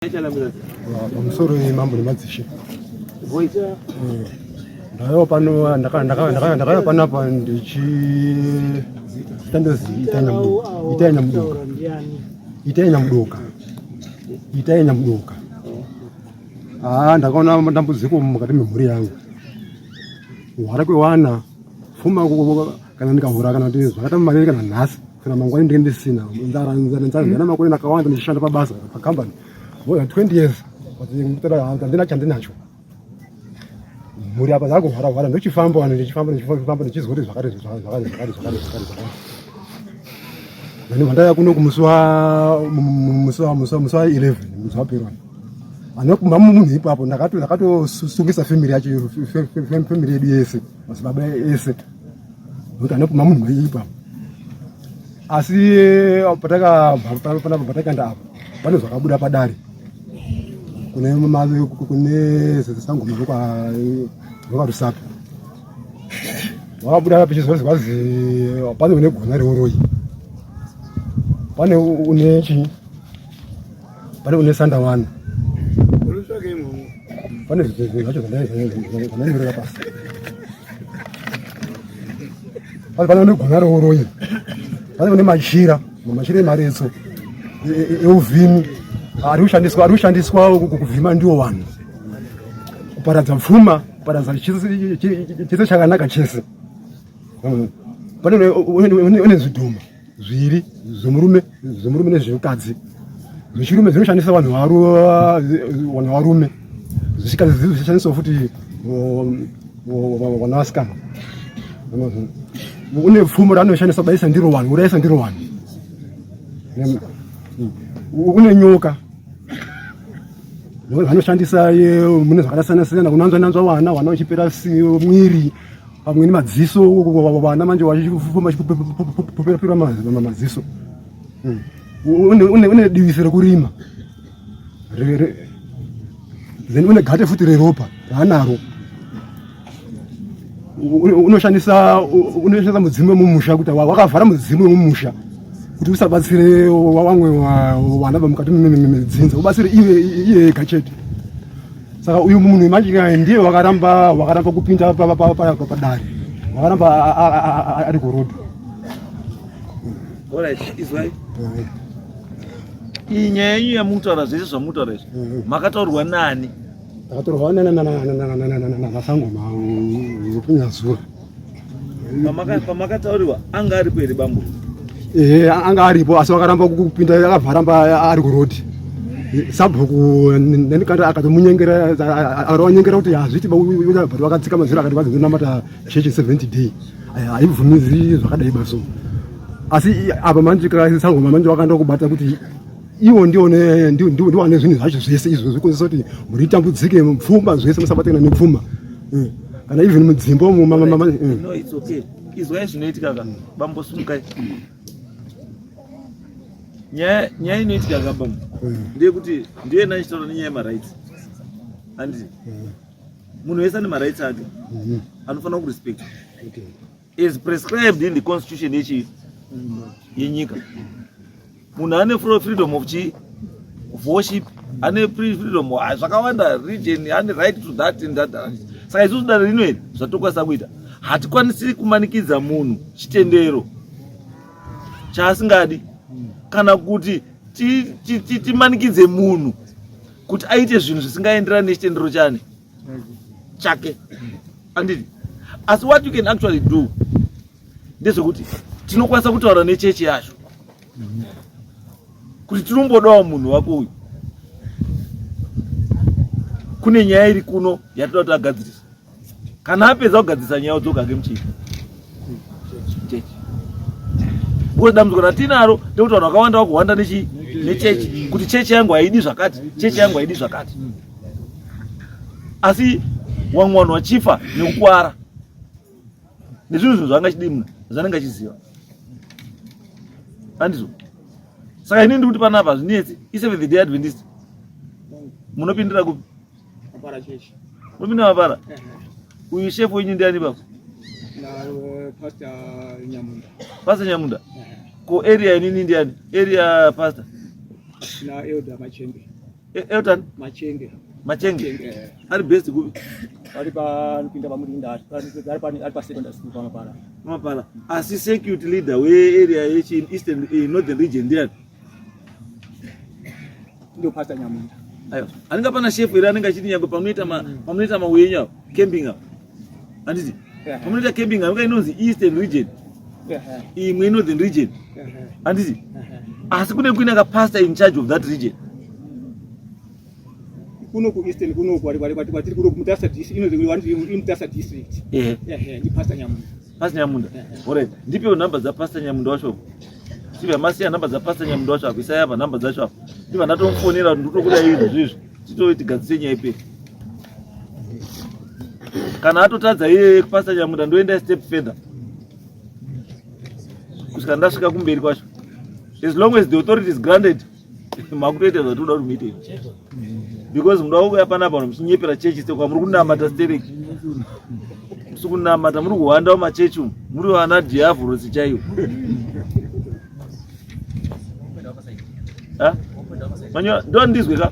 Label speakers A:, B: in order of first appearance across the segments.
A: Pamusoro yemambo nemadzishe. Ndaiva pano ndakauya panapa ndichi tandozi itai nyamudoka itai nyamudoka itai nyamudoka. Ah, ndakaona dambudziko mukati memhuri yangu, kuhwara kwewana pfuma kana ndikahura kana kuti zvakaita mari kana nhasi kana mangwani ndinge ndisina nzara nzara nzara ndana makore ndakawanda ndichishanda pabasa pacompany more than 20 years but handina chandinacho mhuri apa dzakuhwara hwara ndochifamba vanhu ndichifamba ndichifamba ndichizwa kuti zvakati zvakati zvakati zvakati zvakati zvakati nani vandauya kuno kumusi wa musi wa musi wa musi wa 11 musi wapera anokumba munhu ipapo ndakatosungisa family yacho family yedu yese madzibaba ese nokuti anopuma munhu maiipa asi patakabva panapa patakaenda apa pane zvakabuda padare kune kune sangoma rokwarusape vakabuda pechizonzi kwazi pane une gona reuroyi pane une chii pane une sandawana pane zvinhu zvacho zvandanyorera pasi pane pane une gona reuroyi pane une machira machira emaretso euvhimi ari kushandiswa ari kushandiswa kuvhima ndiwo vanhu kuparadza pfuma kuparadza chese chakanaka chese pane une zvidhoma zviri zvemurume zvemurume nezvemukadzi zvechirume zvinoshandisa vanhu vanhu varume zvechikadzi zvichishandiswa futi vana vasikana une pfumo raanoshandisa kubayisa ndiro vanhu urayisa ndiro vanhu une nyoka vanoshandisa mune zvakasiyana siyana kunanzva nanzva vana vana vachipera mwiri pamwe nemadziso vana manje vachipupira maziso hmm. une divisi rekurima then une gate futi reropa raanaro unoshandisa unoshandisa mudzimu wemumusha kuti wakavhara mudzimu wemumusha kuti usabatsire vamwe vana vamukati medzinza ubatsire iye ega chete saka uyu munhu manje ndiye wakaramba wakaramba kupinda padare wakaramba ari kuroad.
B: Izwai iyi nyaya yenyu yamukutaura zvese zvamukutaura izvi mm-hmm. makataurwa nani?
A: Takatorwa nasangoma wepunyazura.
B: Pamakataurirwa anga aripo here bambo?
A: Ehe, anga aripo asi wakaramba kupinda akabva aramba ari kuroad. Sabhuku nenikati akatomunyengera akatowanyengera kuti hazviti but wakadzika maziro akati vazonamata chechi 70 day haibvumizi zvakadai baso asi apa manje sangoma manje wakaenda kubata kuti iwo ndiwo ndiwo ane zvinhu zvacho zvese izvo zvikonzesa kuti mhuri itambudzike pfuma zvese musabatikana nepfuma eh, kana even mudzimba umu
B: eh. No, it's okay. Izwai zvinoitika ka bambo sumukai nyaya nyaya inoitika ka bambo eh. ndeyekuti ndiye ndachitaura nenyaya yemarights handiti munhu wese ane marights ake mhm. anofanira kurespect is prescribed in the constitution yechi yenyika munhu ane freedom of chi of worship ane freedom ah, zvakawanda region ane right to that and that saka isusu dare rino iri zvatokwanisa kuita hatikwanisi kumanikidza munhu chitendero chaasingadi kana kuti timanikidze munhu kuti aite zvinhu zvisingaenderani nechitendero chani chake anditi asi what you can actually do ndezvekuti tinokwanisa kutaura nechechi yacho kuti tinombodawo munhu wako uyu kune nyaya iri kuno yatoda kuti agadzirisa kana apedza kugadzirisa nyaya odzoka ake muchii chechi because dambudziko ratinaro ndekuti vanhu vakawanda vakuhwanda nechi nechechi kuti chechi yangu haidi zvakati chechi yangu haidi zvakati asi wamwe vanhu vachifa nekukwara nezvinhu zvinhu zvaanga chidii munhu zvanenge achiziva andizvo saka ini ndikuti panapa zvinetsi iseventh day adventist munopindira kupi munopinda mapara uyu shefu wenyu ndiani baba pastor nyamunda ko area inini ndiani area pastor
C: na elder machembe.
B: Elton
C: Machenge.
B: Machenge. Eh. Ari best kupi?
C: Ari pa nipinda pamurinda ari pa ari pa secondary school pamapala.
B: Pamapala. Asi security leader we area yechi Eastern eh, Northern region ndiani?
C: Ndio Pastor Nyamunda.
B: Ayo. Anenge pana chef here anenge achiti nyangwe pamunoita ma pamunoita mauyenyu apo camping apo. Handiti? Pamunoita camping apo inonzi Eastern region. Imwe Northern region. Handiti? Asi kune kuina ka pastor in charge of that region.
C: Kuno ku Eastern kuno ku kwatiri kuno ku Mutasa district inonzi Mutasa district.
B: Eh.
C: Eh, ndi Pastor Nyamunda.
B: Pastor Nyamunda. Alright. Ndipewo namba dza Pastor Nyamunda wacho. Siva masiya namba dza Pastor Nyamunda wacho apo isai apa namba dzacho apo. Ndiva ndatomufonera kuti ndikutokuda izvi zvizvi. Titove tigadzise nyaya iperi. Kana atotadza iye Pastor Nyamunda ndoenda step further. Kusvika ndasvika kumberi kwacho. As long as the authority is granted makutoita zvatinoda kuti muite because muda kuuya panapa vanhu muchinyepera chechi sekwa muri kunamata stereki musi kunamata muri kuhwanda mumachechi umu muri vana dhiavhurosi chaiwo ndo ndizwe ka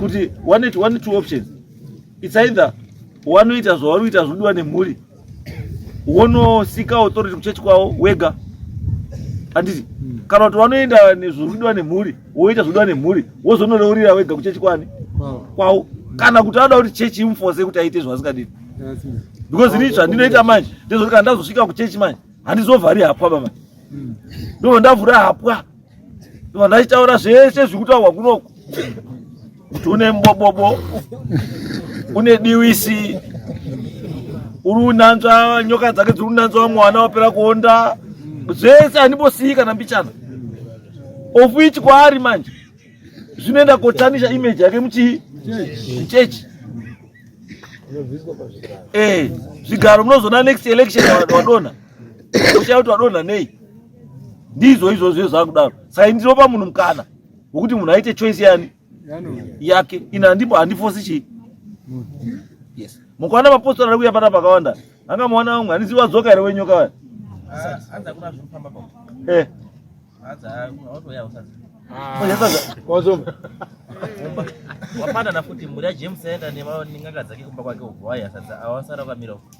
B: kuti one one two options it's either wanoita zvauri kuita zvodiwa nemhuri wonosika authority kuchechi kwavo wega handiti kana kuti wanoenda nezviri kudiwa nemhuri woita zvodiwa nemhuri wozonoreurira wega kuchechi kwani kwavo kana kuti anoda kuti chechi imufose kuti aite zvaasingadini because ini zvandinoita manje ndezvoti kana ndazosvika kuchechi manje handizovhari hapwa baba ndobva ndavhura hapwa ndobva ndachitaura zvese zviri kutaurwa kunoku kuti une mbobobo une diwisi uri unanzva nyoka dzake dziri unanzva vamwe vana vapera kuonda zvese handimbosiyi kana mbichana of which kwaari manje zvinoenda kotanisha image yake muchii muchechi eh, zvigaro munozoona next election wadonha oshaya kuti wadonha nei ndizvo izvozvo zvakudaro saka ndinopa munhu mukana wekuti munhu aite choice yani yake ini handipo handifosi chii yes mukaona mapostori ari kuuya pana pakawanda anga muona vamwe handizivi wadzoka here wenyoka vaya eh.
D: Wapanana futi mhuri yaJames yaenda nen'anga dzake kumba kwake ubva waiya sadza awasara vakamira uko.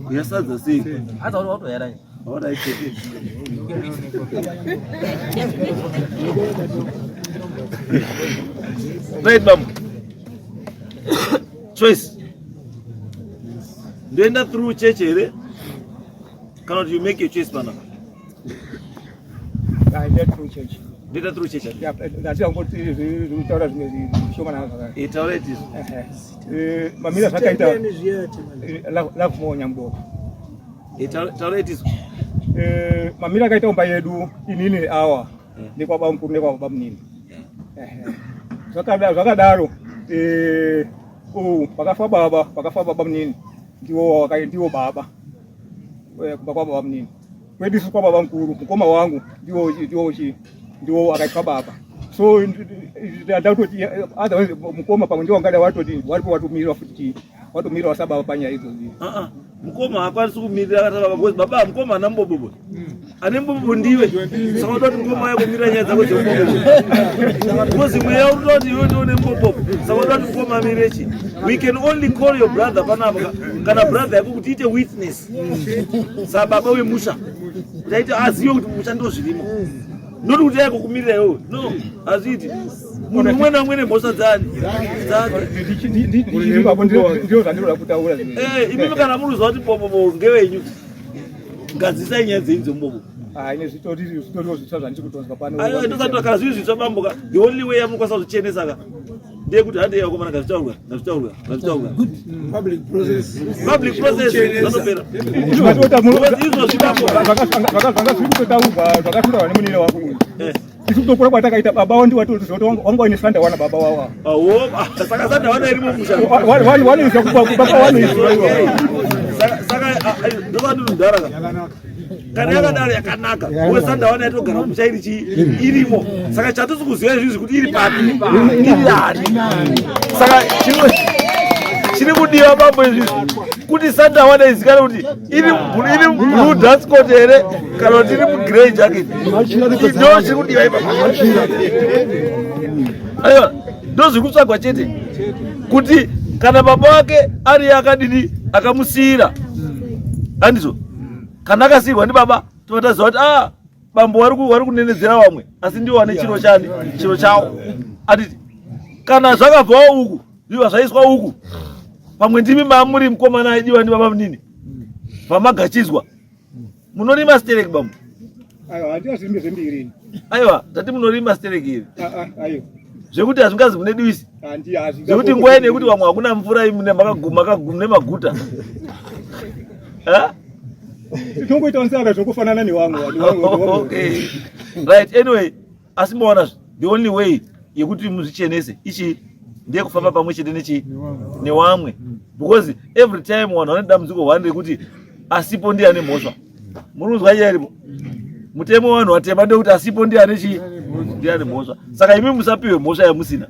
B: Kuya sadza sei?
D: Hadza uri watoyara nje.
B: Alright. Right bambo. Choice. Ndoenda through church here? Kana kuti you make your choice panapa?
C: Ndaenda through church.
B: Ndaenda through church.
C: Yeah, ndati angoti zvitaura zvimwe zvishoma nazvo zvakare.
B: Eh, taura it is.
C: Eh, mamira zvakaita love more nyambo.
B: Eh, taura it is.
C: Eh, mamira akaita umba yedu inini awa nekwa baba mukuru nekwa baba munini. Zvakadaro zvakadaro eh oh pakafa baba pakafa baba munini ndiwo ndiwo baba kumba kwa baba munini. Kwedu isu kwababa mukuru mukoma wangu ndiwo ndiwo chi ndiwo akaitwa baba so ndakutoti otherwise mukoma pamwe ndiwo angada watoti waripo watomirira futi chii watomirira wasababa panyaya idzodzi
B: ah, ah. mukoma haakwanisi kumirira akati baba because baba mukoma ana mbobobo ane mbobobo ndiwe saka uda kuti mukoma wako mirira nyaya dzako dzembobobo because mweya uri kuda kuti iwe ndiwo nembobobo saka uda kuti mukoma amire chi we can only call your brother panapa kana brother yako kuti ite witness sababa wemusha kuti aite azive kuti musha ndo zvirimo not kuti aiko kumirira iwewe no hazviiti munhu umwe naumwe nemhosva dzani dzake eh, imimi kana muri kuziva kuti bobobo ngewenyu gadzisai nyaya dzenyu dzemubobo ndosati kana zviri zvitsva bamboka the only way yamunokwanisa kuzvichenesa ka ndeyekuti handei vakomana ngazvitaurwa ngazvitaurwa ngazvitaurwa
A: public process
B: public process zvanopera izvo zvibapo
C: zvanga zviri kutotaurwa zvakataurwa nemunire wako uyu eh. isu kutokura kwatakaita baba wandi watozoti wanga waine sanda wana baba wawa
B: ah, saka sanda wana irimo musha
C: wanoisa baba wanoisa
B: saka ah, eh, ndovandirudhara kana yakadaro yakanaka wesandawana yatogara kumusha iri chii irimo saka chatisi kuziva izvizvi kuti iri papi iri ani saka chiri kudiwa bambo izvizvi kuti sandawana izikane kuti iri blue dust coat here kana kuti iri mugrey jacket ndo chiri kudiwa ipapo aiwa. Ndozviri kutsvagwa chete kuti kana baba wake ari akadini akamusiyira, handizvo? Kana akasiyirwa ndibaba, tobva taziva kuti ah, bambo wari kunenedzera vamwe, asi ndiwo ane chiro chani, chiro chawo. Anditi kana zvakabvawo uku zviva zvaiswa uku, pamwe ndimi mamuri mukomana aidiwa ndibaba munini vamagachizwa. Munorima stereki bambo?
C: Aiwa, handina zvirime zvembiri ini.
B: Aiwa, tati munorima stereki iri.
C: Ah, ah, aiwa.
B: Zvekuti hazvingazi mune divisi.
C: Handi hazvi.
B: Zvekuti nguva ine yekuti vamwe hakuna mvura imune makaguma nemaguta. Ha?
C: Tinongoita nsaka zvokufanana newamwe.
B: Okay. Right, anyway, asi maona the only way yekuti muzvichenese ichi ndeyekufamba pamwe chete nechi newamwe, because every time vanhu vane dambudziko one rekuti asipo ndiye ane mhosva. Muri kunzwa nyaya iripo? Mutemo wevanhu vatema ndekuti asipo ndiye ane chii, ndiye ane mhosva. Saka imi musapiwe mhosva yamusina.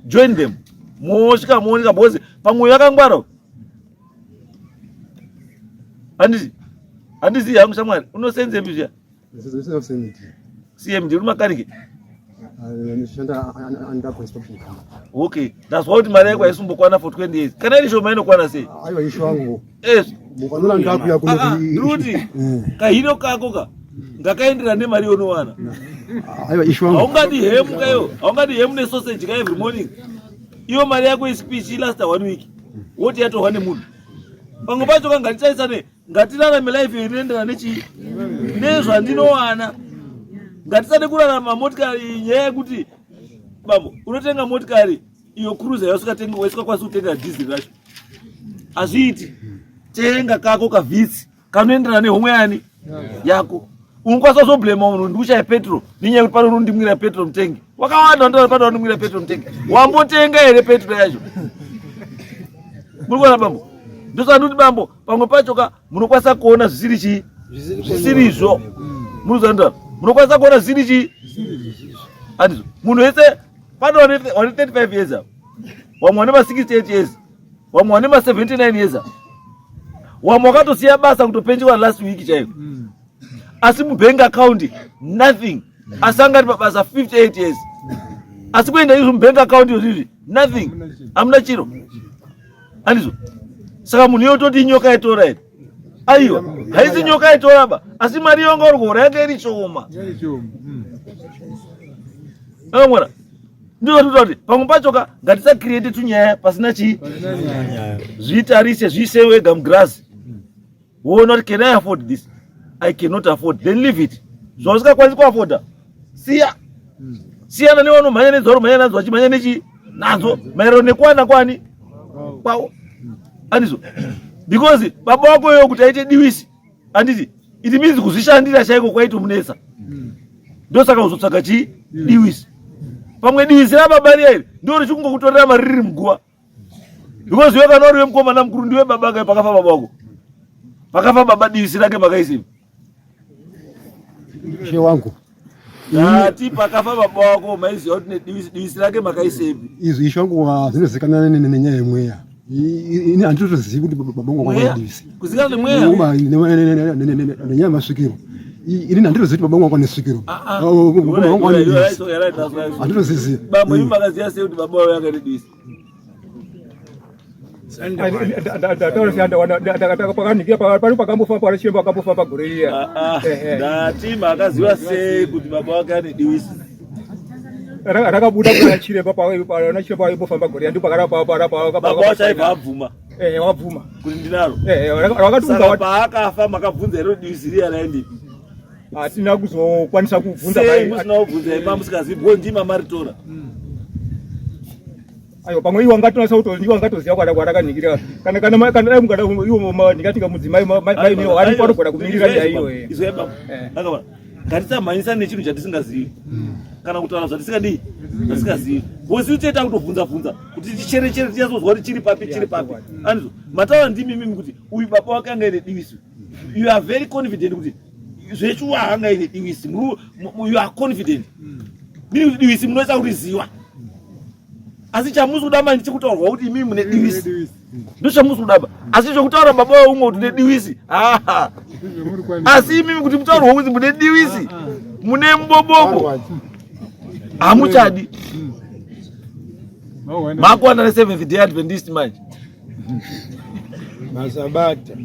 B: Join them, mosvika mooneka, because pamwe yakangwara. Handiti handizivi hangu shamwari, unosenzepi zviya? CMD uri makanike? Okay, ndazwa kuti mari yako haisumbokwana for 20 years. Kana iri shoma inokwana sei?
A: Aiwa, isho wangu.
B: Yes.
A: Mukanona ndakuya kuno.
B: Ah, ah, Ruti, kahino kako ka ngakaenderana nemari yaunowana.
A: Aiwa, isho wangu.
B: Haungadi hemu kayo, haungadi hemu nesausage ka every morning. Iyo mari yako ispeech last one week. Woti yatorwa nemunhu. Pamwe pacho ka ngatitarisane, ngatirarame life inoenderana nechi nezvandinowana. Ngatisade kurarama motikari, nyaya yekuti bambo unotenga motikari iyo cruiser yausikatenga, waisingakwanisi kutenga diesel racho. Hazviiti. Tenga kako kaVitz kanoenderana nehomwe yani yako. Unokwanisa kuzoblema munhu ndikushaya petrol nenyaya yekuti pano unondimwira petrol mutenge wakawanda, unotaura pano unondimwira petrol mutenge. Wambotenga here petrol yacho? Muri kuona bambo? Ndosaka ndikuti bambo, pamwe pacho ka munokwanisa kuona zvisiri chii, zvisirizvo. Muri kuziva, munokwanisa kuona zvisiri chii, handizvo? Munhu wese pano wane 35 years apa, vamwe vane ma68 years, vamwe vane ma79 years apa, vamwe wakatosiya basa kutopenjiwa last week chaiko, asi mubank account nothing. Asi angati pabasa 58 years, asi kuenda izvo mubank account izvizvi nothing, hamuna chiro, handizvo? Saka munhu iye toti inyoka yatora here? Aiwa, haisi nyoka yatora ba, asi mari yonga uri kuhora yanga iri shoma. Akamwana ndizvo tinotaura kuti pamwe pacho ka ngatisacreate tunyaya pasina chii. Zvitarise, zviise wega mugirazi, woona kuti can I afford this? I cannot afford, then leave it. Zvausikakwanisi kuafforda, siya. Siyana nevanomhanya nedzauri nadzo, vachimhanya nechi nadzo maererano nekuwana kwani kwavo, handizvo? Because baba wako iyoyo kuti aite divisi, handiti it means kuzvishandira chaiko kwaitomunetsa? Ndosaka uzotsvaga chii, divisi. Pamwe divisi rababa riya iri ndo richikungokutorera mari riri muguva, because iwe kana uri wemukomana mukuru, ndiwe baba kai pakafa baba wako, pakafa baba, divisi rake makaisipi?
A: Ishe wangu.
B: Ati pakafa baba wako maiziva kuti nedivisi, divisi rake makaisepi?
A: Izvi ishe wangu zvinozikanwa nenyaya yemweya. Ini handitozivi kuti baba wangu
B: Mweya?
A: Divisi.
B: Kuzikana nemweya?
A: Nenyaya yemasvikiro. Ini handitozivi kuti baba wangu ane svikiro.
B: Ah, ah.
A: Oh, baba wangu ane divisi. Handitozivi.
B: Bambo, imi makaziva sei kuti baba wavo yakaite divisi?
C: Pano pakambofamba pana chiremba akambofamba gore riya.
B: Ah, ah. Ndati makaziva sei kuti baba wake ane divisi?
C: Rakabuda pana chiremba, pana chiremba aimbofamba gore riya, ndipo
B: Baba wacho aibva abvuma?
C: Wakabvuma.
B: Kuti ndinaro?
C: Rakati
B: Saka paakafa makabvunza here kuti divisi riya raendipi?
C: Hatina kuzokwanisa kubvunza.
B: Sei musina kubvunza ima musikazivi? Because ndima maritora.
C: Aiwa, pamwe iwo angatonasa kuto iwo angatoziva kwarakanhikira kana dai mukada iwo ndingatinga mudzimai mainiwo ari panogona kumirira nyaya iyoyo.
B: Izwai baba. Akaona ngatisamhanyisa nechinhu chatisingazivi kana kutaura zvatisingadii, zvatisingazivi, because isu toita kutobvunza bvunza kuti ticherechere tinyatsozwa kuti chiri papi, chiri papi, andizvo? Mataura ndimi mimi kuti uyu baba wake anga ine divisi. You are very confident kuti zvechuwa anga ine divisi. You are confident mini kuti divisi munoisa kuriziwa, asi chamusi kuda manje chikutaurwa kuti imimi mune divisi, ndochamusi kudaba. Asi zvekutaura baba weumwe kuti une divisi, asi imimi kuti mutaurwa kuti mune divisi, mune mubobobo, hamuchadi. Makuwanda neSeventh Day Adventist manje.
E: Masabata.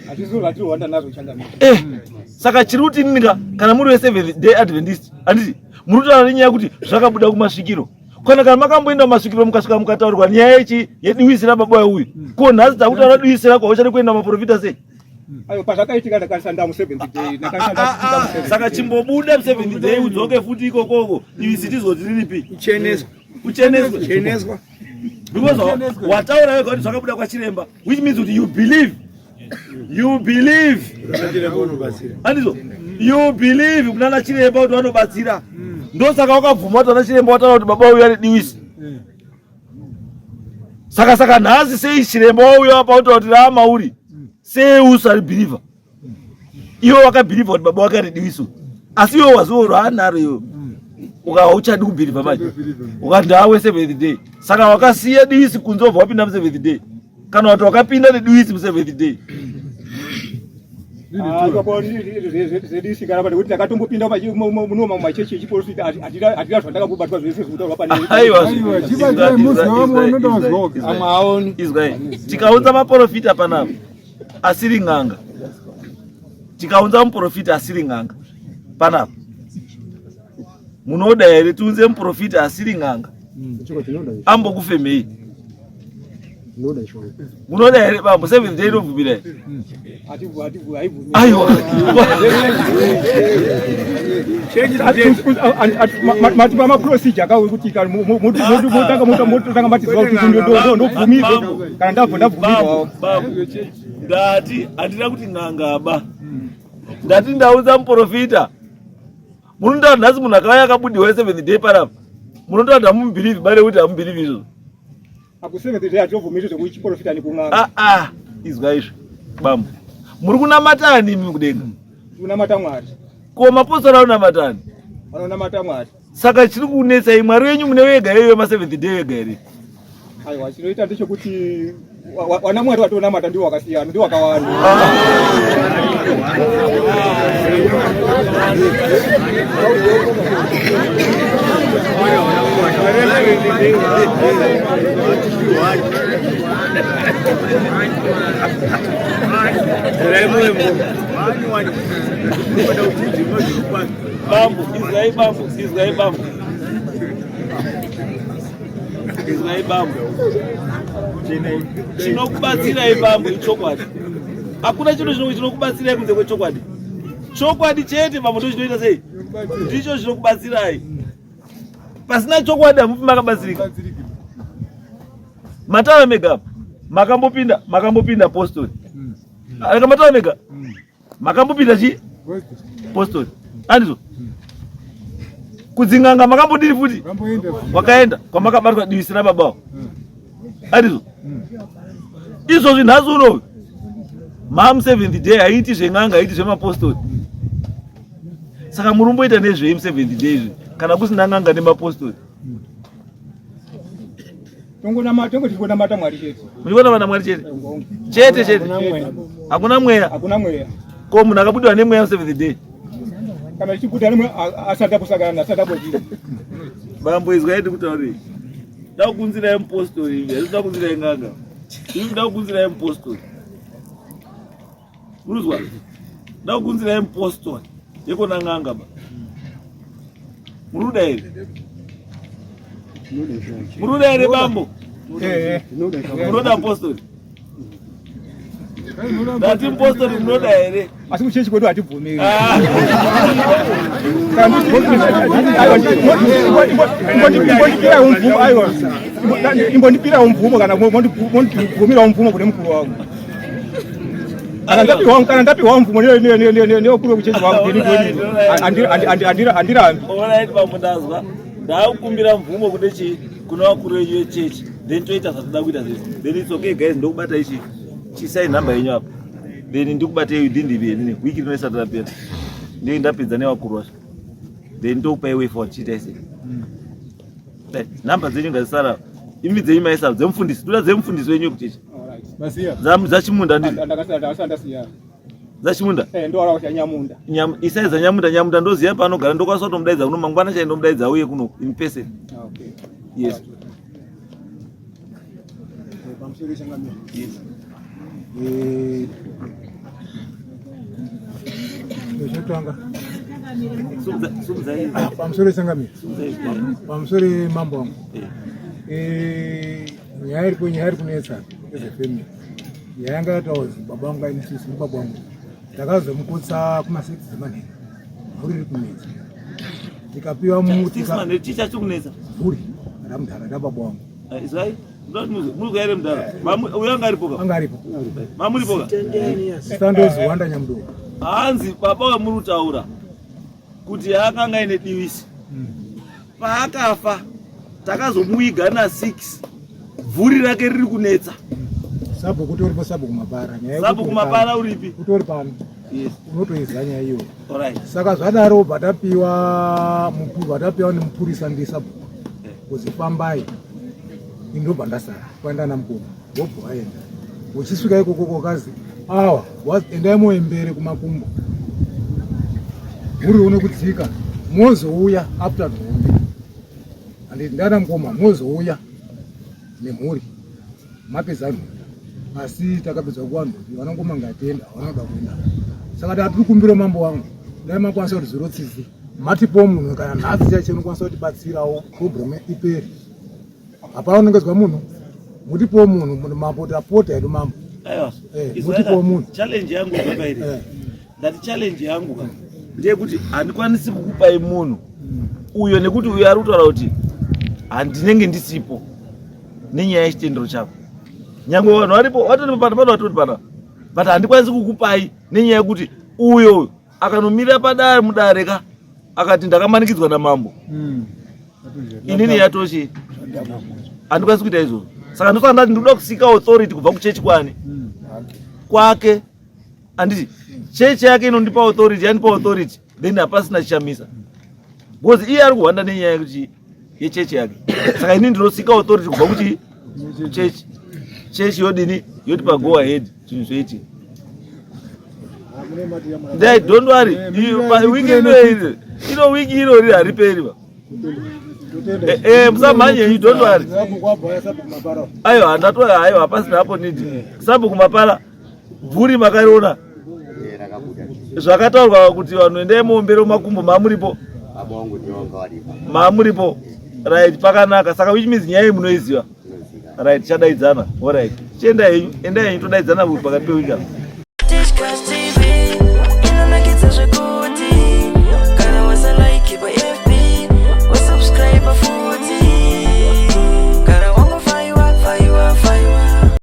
C: Hatizvo zvatinohwanda nazvo changamire.
B: Eh, saka chiri kuti inini kana muri veSeventh Day Adventist, handiti muri kutaura nenyaya yekuti zvakabuda kumasvikiro. Kana kana makamboenda kumasvikiro mukasvika mukataurirwa nyaya yechi yediwisi rababa uyu. Ko nhasi takutaura diwisi rako hauchadi kuenda maprofita sei?
C: Ayo pazvakaitika ndakashanda mu seventh day ndakashanda mu seventh day.
B: Saka chimbobuda mu seventh day udzoke futi ikokoko divisi tizoti riripi?
E: Ucheneswa.
B: Ucheneswe.
E: Cheneswa.
B: Because wataura wega kuti zvakabuda kwachiremba which means kuti you believe. You believe. Andizvo? You believe kunana chiremba kuti vanobatsira. Ndosaka wakabvuma kuti vana chiremba wataura kuti baba uyu ane divisi. Saka saka nhasi sei chiremba wauya apa utaura kuti raamauri sei usari believer iwe wakabhilivha kuti baba wake ari diwiso asi iwe wazivo rwaanaro iwe ukava uchadi kubhilivha manje ukati ndaawe seventh day saka wakasiya diwisi kunze wobva wapinda museventh day kana kuti wakapinda nediwisi museventh day
C: zvedisi kana kuti ndakatombopinda munoma mumachechi echiporofita handina zvandakambobatwa zvese zvekutaurwa pane
B: aiwa izwai tikaunza maporofita panapa asiri n'anga tikaunza muprofita asiri n'anga panapa munoda here tiunze muprofita asiri n'anga ambokufemei munoda here bambo seventh day inobvumira here aiwa
C: matipa maprocedure akawe kuti motanga matiziva kuti ndobvumirwa kana ndabva ndabvumirwa
B: ndati handina kuti n'angaba ndati ndaunza muprofita munotaura nhasi munhu akauya akabudiwa seventh day panapa munotaura kuti hamubhilivhi bare kuti hamubhilivhi izvozvo
C: Akuseventh day hatobvumiri zvekuchiprofita nekun'anga.
B: Ah ah, izwa izvi. Bambo. Muri kunamata ani imi kudenga?
C: Kunamata Mwari.
B: Ko mapostori anonamata ani?
C: Vanonamata Mwari.
B: Saka chiri kunetsai Mwari wenyu mune wega iyoyo ma seventh day wega here?
C: Aiwa, chinoita ndechekuti wana Mwari watonamata ndiwo wakasiyana, ndiwo wakawanda.
B: Bambo, izwai bambo, izwai bambo. Izwai bambo. Chinokubatsirai bambo ichokwadi. Hakuna chinhu chimwe chinokubatsirai kunze kwechokwadi. Chokwadi chete bambo ndo chinoita sei? Ndicho chinokubatsirai. Pasina chokwadi hamufi makabatsirika. Mataura mega apa. Makambopinda, makambopinda postori. Aka mataura mega. Makambopinda chi? Postori. Andizvo? Kudzing'anga makambodini futi? Wakaenda kwamakabatwa divisi rababawo. Andizvo? Izvozvi nhasi unoyu mam seventh day haiti zven'anga haiti zvemapostori. Saka murumboita nezvei museventh day izvi kana kusina n'anga nemapostori?
C: Tongonamata tongoti tingonamata Mwari chete.
B: Muchiona Mwari chete? Chete chete. Hakuna mweya.
C: Hakuna mweya.
B: Ko munhu akabudiwa nemweya seventh day?
C: Kana chibuda nemweya asati aposakana asati apodii.
B: Bambo izwai ndikutaurei. Ndakukunzirai mupostori imi, handisi ndakukunzirai n'anga. Imi ndakukunzirai mupostori. Uruzwa? Ndakukunzirai mupostori. Yekona n'anga ba. Muruda here? Muruda here bambo? Munoda mupostori? Ndati mupostori munoda here?
C: Asi kuchechi kwedu hatibvumiri. Imbondipirawo mvumo kana mondibvumirawo mvumo kune mukuru wangu. Kana ndapiwa mvumo neukuru wekuchechi wangu handirambi.
B: Alright bambo ndazwa. Ndakukumbira mvumo kune chii? Kuna vakuru venyu vechechi. Then toita zvatinoda kuita zvese. Then it's okay guys ndokubata ichi. Chisai nhamba yenyu apa. Then ndikubatei within the week. Wiki rino isati rapera. Ndenge ndapedza nevakuru vacho. Then ndokupai way forward chiitai sei. Nhamba dzenyu ngadzisara. Imi dzenyu maisa dzemufundisi. Toda dzemufundisi wenyu wekuchechi. Dzachimunda ndizvo.
C: Ndakasiya.
B: Dzachimunda?
C: Eh, ndoara kuti Nyamunda.
B: Nyam, isai dzanyamunda, Nyamunda ndoziva paanogara ndokwanisa kutomudaidza kuno mangwana chai ndomudaidza auye kuno in person.
C: Okay.
B: Yes.
A: Pamusoro changamire.
B: Yes.
C: Chekutanga.
B: Sumzai.
C: Pamusoro changamire.
B: Sumzai.
C: Pamusoro mambo wangu. Nyaya iri nyaya iri kunetsa as a family. Nyaya yanga yataura baba vangu aine sisi baba vangu. Takazomukotsa kuma 6 dzemanheru. Mhuri iri kunetsa. Tikapiwa muti.
B: Chicha chikunetsa.
C: Mhuri ramudhara rababa wangu.
B: Izwai. Muri kuya here mudhara? Uyo anga aripo ka?
C: Anga aripo.
B: Mamuripo ka?
C: Sandozi Wanda Nyamudoka.
B: Hanzi baba vamuri kutaura kuti akanga aine divisi. Paakafa takazomuiga na 6. Bvuri rake riri kunetsa.
C: Sabhuku utoripo sabhuku mapara.
B: Sabhuku mapara uripi?
C: Utori pano.
B: Yes.
C: Unotoiziva nyaya iyoyo.
B: Alright.
C: Saka zvadaro bva tapiwa nemupurisa ndisabhuku. Kuzi fambai. Ini ndobva ndasara kwaenda namukoma. Vobva vaenda. Uchisvika ikoko kwakazi awa endai moembere kumakumbo. Muri une kudzika mozouya after nhumbi. Handiti ndana mukoma mozouya nemhuri mapedza nhumbi. Asi takapedza kuwa nhumbi vanangoma ngatienda havanoda kuenda. Saka tatiri kumbira mambo wangu dai makwanisa kuti zero tsitsi matipo munhu kana nhasi chaicho unokwanisa kutibatsirawo problem ipere. Hapana unongezwa munhu mutipo munhu mambo tapota hedu mambo.
B: Aiwa.
C: Mutipo munhu.
B: Challenge yangu baba iri. Ndati challenge yangu ka ndeyekuti handikwanisi kukupai munhu uyo nekuti uyo ari kutaura kuti handinenge ndisipo nenyaya yechitendero chako. Nyangwe vanhu varipo vatori pana pano vatori pana. But handikwanisi kukupai nenyaya yekuti uyo akanomira padare mudare ka akati ndakamanikidzwa namambo. Inini yatochi handikwanisi kuita izvozvo. Saka ndosaka ndati ndinoda kusika authority kubva kuchechi kwani kwake. Anditi chechi yake inondipa authority, yandipa authority, then hapasina chichamisa because iye ari kuhwanda nenyaya yekuti yechechi yake. Saka inini ndinosika authority kubva kuti chechi chechi yodini yotipa go ahead zvinhu zvoitika. Ndai don't worry, wiki ino ino wiki irori hariperi ba. Musamhanye you don't worry. Aiwa ndatoya aiwa hapasina hapo need. Sabhuku mapara bvuri makariona zvakataurwa kuti vanhu endai muombere makumbo mamuripo mamuripo right pakanaka. Saka which means nyaya iyi munoiziva right. Chadaidzana alright, chienda henyu, endai henyu todaidzana pakati pewiki apa.